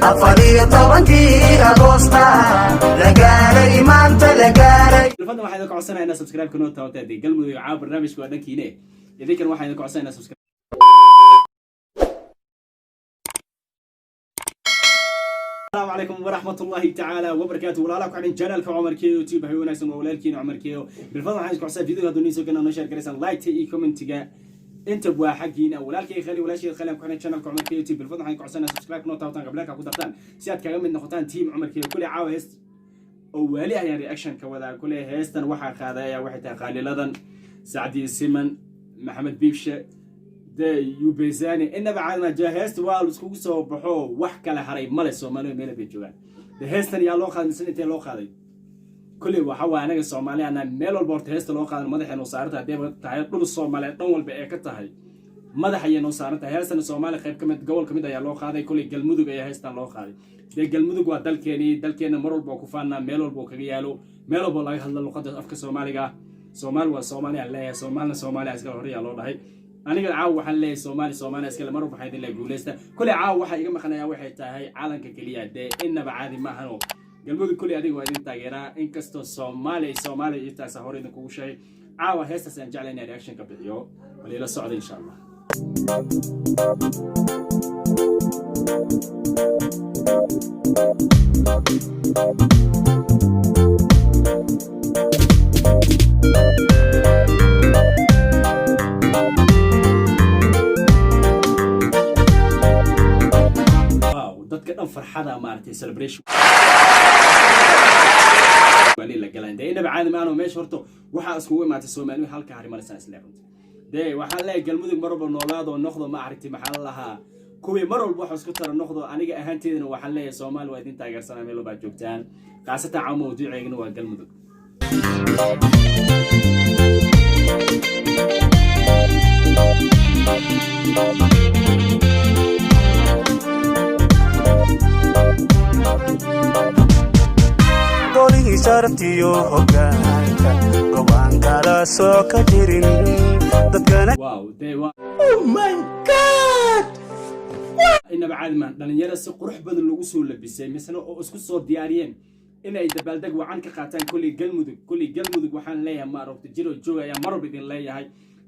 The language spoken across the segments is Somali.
14-kii Agoosta la gaaray, maanta la gaaray. Fadlan waxaan idin codsanaya inaad subscribe ka noo taabataan. Dee Galmudug caawa barnaamijka waa dhankiine, idinkan waxaan idin codsanaya inaad subscribe. Asalaamu calaykum waraxmat ullahi tacaala wabarakaatu. Walaalaha ku xidhan channelka Cumar Keyo YouTube, hay wanaagsan, waa walaalkiina Cumar Keyo. Bilfadlan waxaan isku codsanaya video hadduu nii soo gana noo share garaysaan, like iyo commentiga inta waa xaggiina. Walaalkay khali, walaashay khali ku xidhan channelka Cumar Keyo YouTube, bilfadlan waxaan ku codsanaya subscribe noo taabataan, gambaleelka ku dartaan si aad kaga mid noqotaan team Cumar Keyo. Kuley caawa hees oo waali ayaan reaction ka wadaa. Kuley heestan waxaa qaaday ayaa waxay tahay Qaaliladan, Sacdiye Siman, Maxamed Biibshe de Yubezani. Inaba caadima jaa, heesta waa laiskugu soo baxo, wax kale haray male. Soomaalida meel bay joogaan. De heestan yaa loo qaaday mise intee loo qaaday? Kolley waxa waay anaga Soomaali anaa, meel walba horta heesta loo qaadan madaxay noo saaran tahay. Hadday tahay dhul Soomaaliyeed, dhan walba ee ka tahay madax ayay noo saaran tahay. Heestana Soomaali qayb ka mid, gobol ka mid ayaa loo qaaday. Kolley Galmudug ayaa heestan loo qaaday. Dee Galmudug waa dalkeenii, dalkeenna mar walba oo ku faannaa, meel walba oo kaga yaalo, meel walba oo laga hadla luqadda afka Soomaaliga. Soomaali waa Soomaali aan leeyahay, Soomaalina Soomaaliya iskale horreyaa loo dhahay. Aniga caawa waxaan leeyahay Soomaali Soomaaliya iskale. Mar walba waxaan idin leeyahay guuleysta. Kolley caawa waxaa iga maqnayaa waxay tahay calanka keliya. Dee inaba caadi maahano Galmudug. Kolley adiga waa idin taageeraa, inkastoo Soomaaliya Soomaaliya iyo taasa hore idinkugu sheegay. Caawa heestaas aan jeclay inaan reaction ka bixiyo, bal ila socda insha Allah. Wow, dadka dhan farxada, maaragtay, celebration wali la galaan. Dee inaba caadi maano, meesha horta waxaa iskugu imaatay Soomaaliyu halka hari malaysan isle runti. Dee waxaan leeyahay Galmudug mar walba noolaado, noqdo, ma aragtay, maxaa la lahaa, kuwii mar walba waxa isku tara noqdo. Aniga ahaanteedana waxaan leeyahay Soomaali waa idin taageersanaa meel walba aad joogtaan, khaasatan caawa mawduuceegana waa Galmudug. Golihii sharaftiyo hoggaanka gobaan kala soo ka jirin dadkana. Wow, dee waa, oh my God, inaba caadi maahan. Dhalinyaro si qurux badan lagu soo labisay misna oo isku soo diyaariyeen inay dabaaldeg wacan ka qaataan. Kolley Galmudug, kolley Galmudug waxaan leeyahay, ma aragta, jiro joog ayaa mar walba idin leeyahay.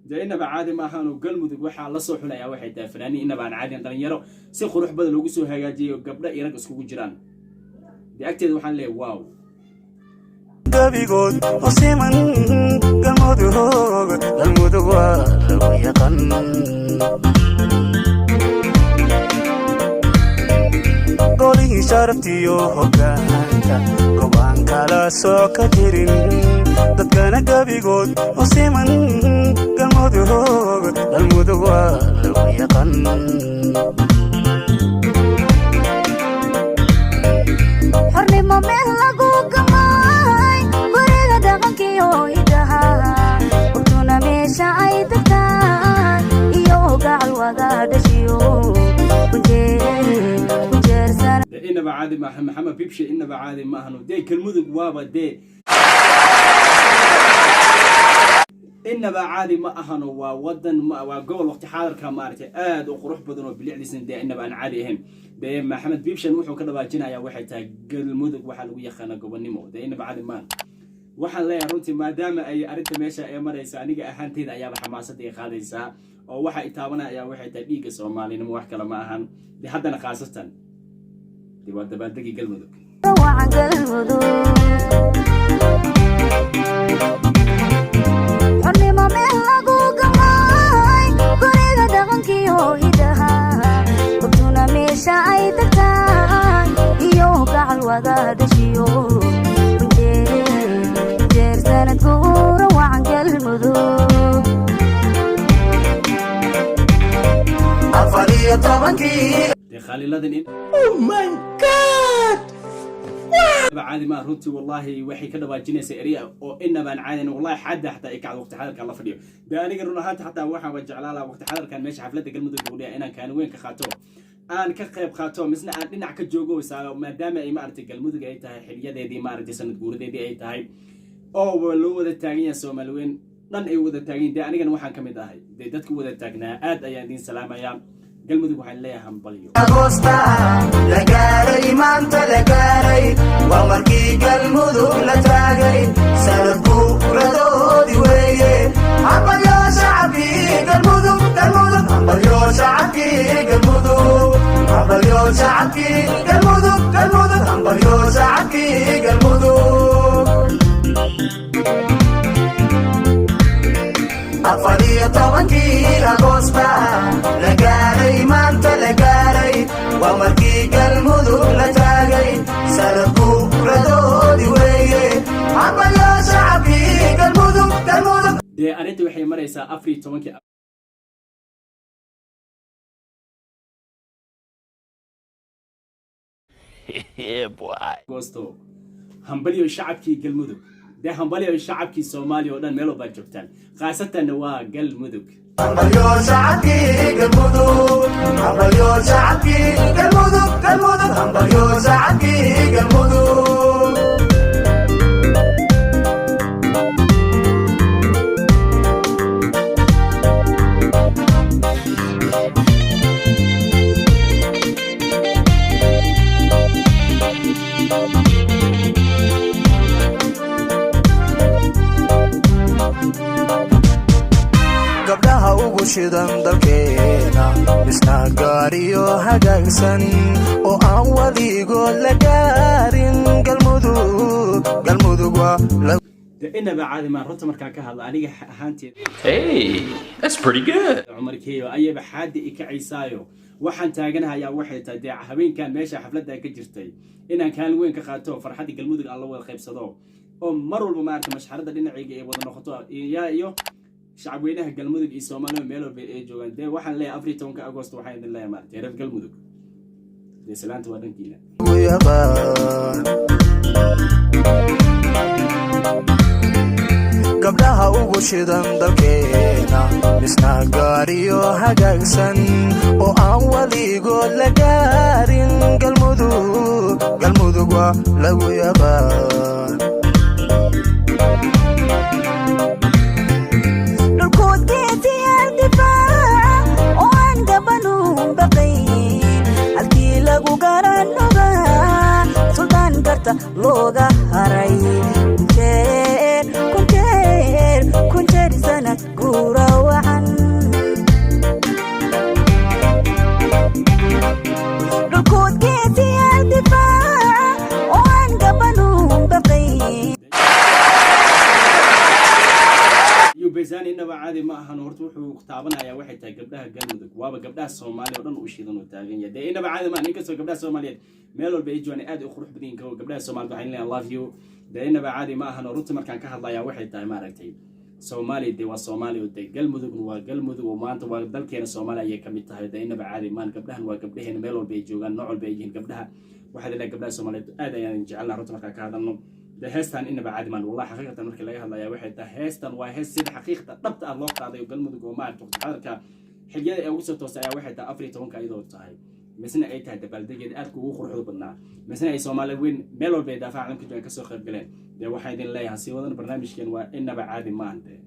Dee inaba caadi ma ahaan oo Galmudug waxaa la soo xulayaa waxay tahay fanaaniin inaba aan caadiyan, dhalinyaro si qurux badan loogu soo hagaajiyay oo gabdho iyo rag iskugu jiraan. Dee agteeda waxaan leeyahay wow. Gabigood u siman Galmudug, Galmudug waa lagu yaqan. Golihii sharaftiyo hoggaanka gobaan kala soo ka jirin dadkana gabigood u siman Galmudug, Galmudug waa lagu yaqan. Xornimo meel lagu gamay, guriga dhaqankiyo hidaha urtuna meesha ay tagtaan iyo gacal wada dhashiyo kunjeersan. Dee inaba caadi maaha Maxamed Bibshe, inaba caadi ma ahano. Dee Galmudug waaba, dee inaba caadi ma ahano. Waa wadan, waa gobol waqti xaadirka, maaragtay, aad u qurux badan oo bilicdiisna dee inaba aan caadi ahayn. Dee Maxamed Bibshan wuxuu ka dhawaajinayaa waxay tahay Galmudug waxaa lagu yaqaana gobonnimo. Dee inaba caadi maahan. Waxaan leeyahay runtii, maadaama ay arrinta meesha ee maraysa, aniga ahaanteyda ayaaba xamaasadda ay qaadaysaa oo waxa i taabanaya ayaa waxay tahay dhiigga Soomaalinimo, wax kale ma ahan. Dee haddana khaasatan dee waa dabaaldegii Galmudug. Wacan Galmudug, xornimo meel lagu gamay, guriga dhaqankiyo hidaha urtuna meesha ay tagtaan iyo gacal wada dhashiyo kunjeer sanad guura. Wacan Galmudug. 14-kii Dee Khaaliladan in, oh my God, caadi ma runtii. Wallahi waxay ka dhawaajinaysaa ereya oo inabaan caadin. Wallahi xadda xataa ay kacdo waqti xadarkan la fadhiyo. Dee aniga run ahaanta xataa waxaan waa jeclaa lahaa waqti xadarkan meesha xafladda Galmudug lagu dhigaa inaan kaalin weyn ka qaato, aan ka qayb qaato, misna aan dhinac ka joogo, maadaama ay, maaragtay, Galmudug ay tahay xiliyadeedii, maaragtay, sanad guuradeedii ay tahay oo loo wada taagan yahay, Soomaali weyn dhan ay wada taagan yihin. Dee anigana waxaan ka mid ahay dee dadka wada taagnaa. Aad ayaan idiin salaamayaa. Galmudug waxaan leeyahay hambalyo. Agosta la gaaray. Shacabkii Galmudug, Galmudug, hambalyo shacabkii Galmudug. 14-kii Agoosta la gaaray, maanta la gaaray, waa markii Galmudug la taagay, sanadku radoodi weeye. Hambalyo shacabkii Galmudug, Galmudug. Dee arrinta waxay maraysaa 14-kii Agosto. Hambalyo shacabkii Galmudug, dee hambalyo shacabkii Soomaaliya oo dhan meel walbaad joogtaan, khaasatanna waa Galmudug. Hambalyo shacabkii Galmudug, hambalyo shacabkii Galmudug, Galmudug, hambalyo shacabkii Galmudug. Gabdhaha ugu shidan dalkeena, misna gaariyo hagaagsan oo aan weligood la gaarin, Galmudug, Galmudug waa Dee inaba caadi maan runta markaan ka hadla aniga ahaanteed. Hey, that's pretty good. Cumar Keyo ayaba xaadi i kacaysaayo. Waxaan taaganahayaa waxay tahay, dee habeenkan meesha xafladda ka jirtay inaan kaalin weyn ka qaato, farxadda Galmudug aan la wada qaybsado, oo mar walba maaragta mashxaradda dhinacayga ay wada noqoto yaa iyo shacabweynaha Galmudug iyo Soomaaliya meel walba ay joogaan. Dee waxaan leeyahay 14-ka Agost waxaan idin leeyahay maaragtay reer Galmudug, dee salaanta waa dhankiina. Yaqaan gabdhaha ugu shidan dalkeena, misna gaariyo hagaagsan oo aan weligood la gaarin, Galmudug, Galmudug waa lagu yaqaan. Dhulkood geesiyaal difaaca oo aan gabanuun baqayn, halkii lagu garanugaa suldaan karta looga haray, kunjeer, kunjeer, kunjeer sanad guura wacan. Dhulkood geesiyaal difaaca oo aan gabanuun baqayn. Iyo Besani inaba caadi ma ahan. Horta wuxuu taabanayaa waxay tahay gabdhaha Galmudug, waaba gabdhaha Soomaaliya oo dhan uu shidan uu taagan yahay. Dee inaba caadi ma ahan, inkastoo gabdhaha Soomaaliyeed meel walba ay joogaan aad u qurux badan yihiin, gabdhaha Soomaaliyeed waxaan leeyahay love you. Dee inaba caadi ma ahan oo runta markaan ka hadlayaa waxay tahay maaragtay Soomaaliya dee waa Soomaaliya, dee Galmudugna waa Galmudug, oo maanta waa dalkeena Soomaaliya ayay kamid tahay. Dee inaba caadi maan, gabdhahan waa gabdhaheena meel walba ay joogaan, nooc walba ay yihiin gabdhaha. Waxaad leeyahay gabdhaha Soomaaliyeed aad ayaan jecelnaha runta markaan ka hadalno. De heestan inaba caadi maan, wallahi xaqiiqatan markii laga hadlaya waxay tahay heestan waa hees sida xaqiiqda dhabta ah loo qaaday oo Galmudug oo maaragta waqti xadarka xilliyada ee ugu soo toostay ayaa waxay tahay 14-ka iyadoo tahay, misna ay tahay dabaaldegeeda aadka ugu quruxda badnaa, misna ay Soomaali weyn meel walba ay daafaha caalamka joogaan kasoo qayb galeen. Dee waxaa idin leeyahay sii wadan barnaamijkeen, waa inaba caadi maahan dee.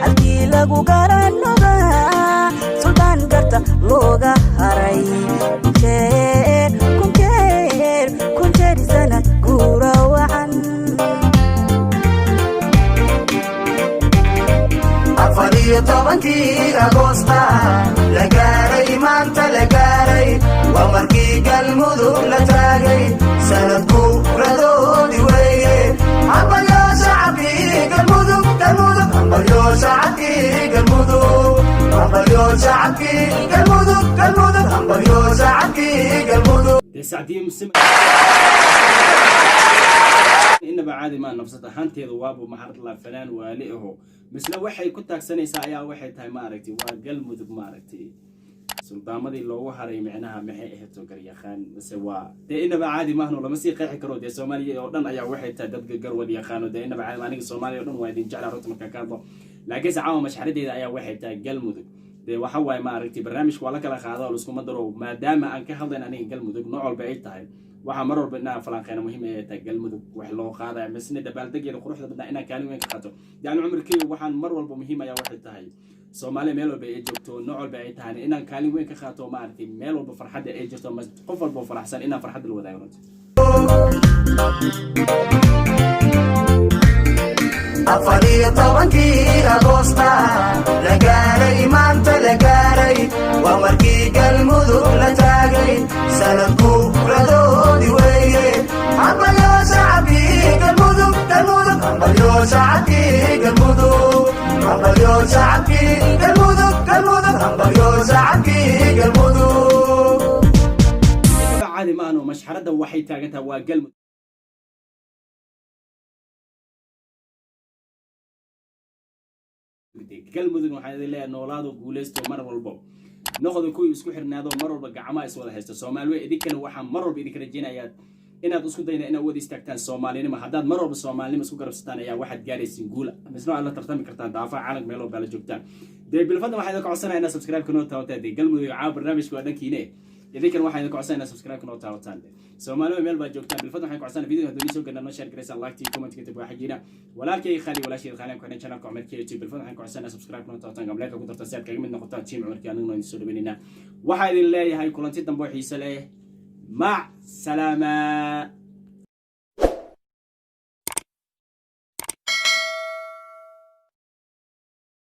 Halkii lagu garanugaa suldaan karta looga haray, kunjeer, kunjeer, kunjeer sanad guura wacan. 14-kii Agoosta la gaaray, maanta la gaaray, waa markii Galmudug la taagay, sanadku radoodi weeye. Hambalyo shacabkii Galmudug, Galmudug, hambalyo shacabkii Galmudug, hambalyo shacabkii Galmudug, Galmudug, hambalyo shacabkii Galmudug. Dee Sacdiye Muslim inaba caadi maa, nafsad ahaanteeda waaba maxaa fanaan waali aho, misna waxay ku taagsanaysaa ayaa waxay tahay maaragtay waa Galmudug, maaragtay suldaamadii loogu haray, micnaha maxay ahayd garyaqaan mise waa dee inaba caadi maahno, lama sii qeexi karo. Dee Soomaaliya oo dhan ayaa waxay tahay dad garwad yaqaano. Dee inaba caadi, aniga Soomaaliya oo dhan waa idin jeclaa runta markaan ka hadlo, laakiinse caawa mashxaradeeda ayaa waxay tahay Galmudug. Dee waxa waaye maaragtay barnaamijka waa la kala qaada oo laiskuma daro, maadaama aan ka hadlayn aniga Galmudug nooc walba ay tahay. Waxaa mar walba inaan falanqeyna muhiim ay tahay Galmudug wax loo qaadaya, misna dabaaldegeeda quruxda badnaa inaan kaalin weyn ka qaato. Yani cumarkeyga waxaan mar walba muhiim ayaa waxay tahay Soomaaliya meel walba ay joogto, nooc walba ay tahay, inaan kaalin weyn ka qaato, maaragtay meel walba farxadda ay jirto ama qof walba faraxsan inaan farxadda la wadaago runta. 14-kii Agoosta la gaaray, maanta la gaaray, waa markii Galmudug la taagay, sanadku radoodi weeye. Hambalyo shacabkii Galmudug, Galmudug, hambalyo shacabkii Galmudug, hambalyo shacabkii Galmudug, Galmudug, hambalyo shacabkii Galmudug. Caadi ma ahno, mashxaradda waxay taagan tahay waa Galmudug. Galmudug waxaan idin leeyahay noolaado, guulaysto, mar walbo noqda kuwii isku xirnaado, mar walba gacmaha is wada haysto. Soomaali idinkana waxaan mar walba idinka rajaynayaa inaad isku dayda inaad wada istaagtaan Soomaalinimo. Haddaad mar walba Soomaalinimo isku garabsataan ayaa waxaad gaaraysiin guula, misna aad la tartami kartaan daafaha caalamka meel walba la joogtaan. Dee bilfadna waxaan idinka codsanaya inaad subscribe-ka noo taawataan. Dee Galmudug caawa barnaamijka waa dhankiine, idinkan waxaan idinka codsanaya inaad subscribe-ka noo taawataan. Soomaalida meel baad joogtaan, bilfadna waxaan ku codsanaya video hadduu soo gadna noo share garaysaan, like tii, comment kadib waa xajiina. Walaalkay khali, walaashay khali ku xidhan channelka Cumar YouTube, bilfadna waxaan ku codsanaya subscribe noo taawataan, gambaleelka ku dartaan si aad kaga mid noqotaan team Cumarkii. Aniguna idin soo dhaweynayna, waxaa idin leeyahay kulanti dambe oo xiise leh. Mac salaama.